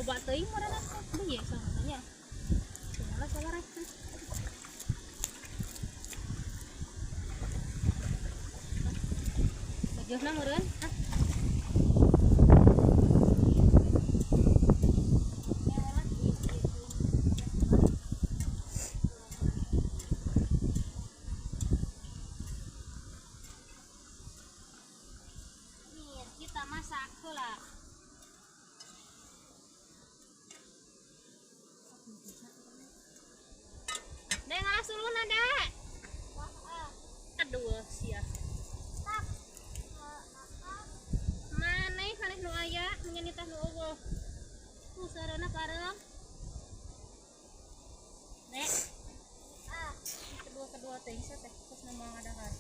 Loba teuing meureunna teh. Deui ya sama nya. Kumaha sabaraha teh? Bajeuhna meureun. Ah. Nih, kita masak heula. Dek, ngalah suluna, Dek. Aduh, sia. Maneh maneh nu aya, nyanyi teh nu euweuh. Tuh sarana pareng. Dek. Kedua-kedua teh bisa teh terus nama ngadahar.